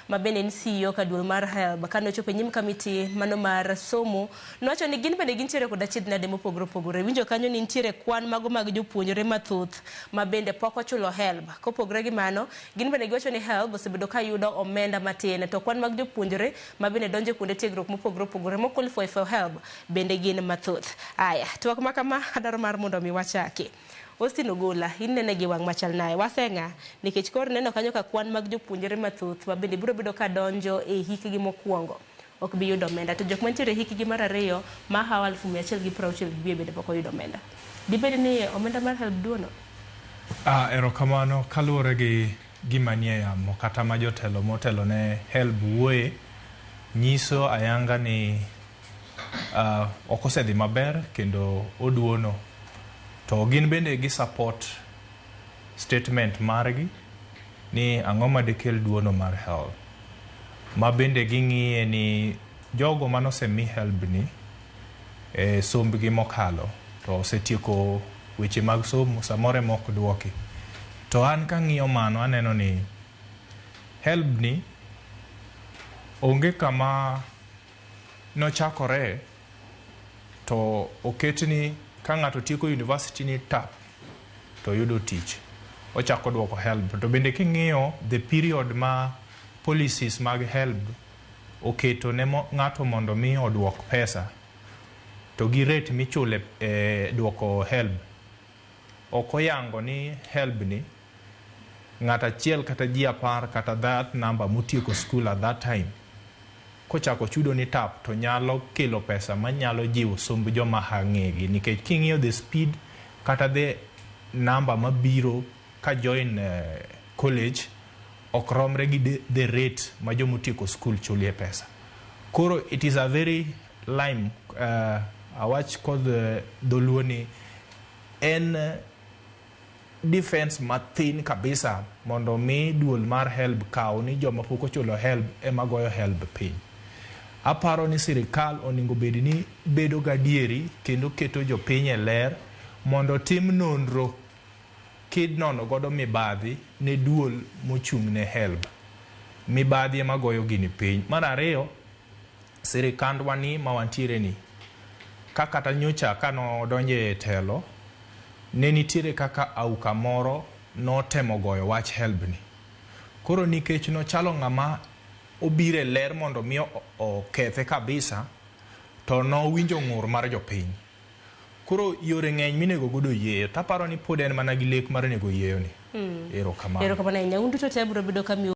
Ma bende en CEO ka duol mar HELB kane ochopo e nyim kamiti mano mar somo nowacho ni gin bende gintiere kod achiedh nade mopogore opogore. Winjo kanyo ni nitiere kwan mago mag jopuonjre mathoth ma bende pok ochulo HELB. Kopogore gi mano, gin bende giwacho ni HELB osebedo ka yudo omenda matin to kwan mag jopuonjre ma bende donjo e kuonde tiegruok mopogore opogore mo qualify for HELB bende gin mathoth. Aya, twak ma kama adwaro mar mondo mi wachaki. Austin Ogola, inene gi wang' machal naye. Waseng'a nikech koro neno kanyo ka kwan mag jopuonjre mathoth ma bende biro bedo ka donjo e hikgi mokwongo ok bi yudo omenda. To jok mantiere e hikgi mar ariyo ma hawo 160,000 gi wiye bende pok oyudo omenda. Dibed ni omenda mar HELB duono? Ah, erokamano kaluwore gi gima nie yamo kata ma jotelo motelo ne HELB wuoye nyiso ayanga ni ok osedhi maber kendo oduono to gin bende gi support statement margi ni ang'o madekel duono mar HELB ma bende ging'iye ni jogo manosemi HELB ni e sombgi mokalo to osetieko weche mag somo samoro ema ok duoki to an kang'iyo mano aneno ni HELB ni onge kama nochakore to oketni ka ng'ato tieko university ni tap to yudo tich ochako duoko HELB to bende king'iyo the period ma policies mag HELB oketo ne ng'ato mondo mi oduok pesa to gi rate michule e duoko HELB ok oyango ni HELB ni ng'at achiel kata ji 10 kata that number motieko school at that time kochako chudo ni tap to nyalo kelo pesa manyalo jiwo somb joma hang'egi nikech king'iyo the speed kata the number mabiro ka join college ok romre gi the rate ma jomotieko school chulie pesa. Koro it is a very lime awach kod dholuo ni en defense mathin kabisa mondo mi duol mar HELB kaw ni joma pok ochulo HELB ema goyo HELB piny. Aparo ni sirikal onego bed ni bedo gadieri kendo keto jopiny e ler mondo tim nonro kinono godo mibadhi ne duol mochung' ne HELB. Mibadhi ema goyo gini piny. Mar ariyo, sirikandwa ni ma wantiere ni ka kata nyocha kanodonjo e telo ne nitiere kaka auka moro notemo goyo wach HELB ni. Koro nikech nochalo ng'ama obiro e ler mondo mi okethe kabisa to nowinjo ng'ur mar jopiny. Koro yore ng'eny minego godo oyieyo taparo ni pod en mana gi lek mar nego oyieyo ni. Erokamano. Erokamano ahinya. Un duto te biro bedo ka miyo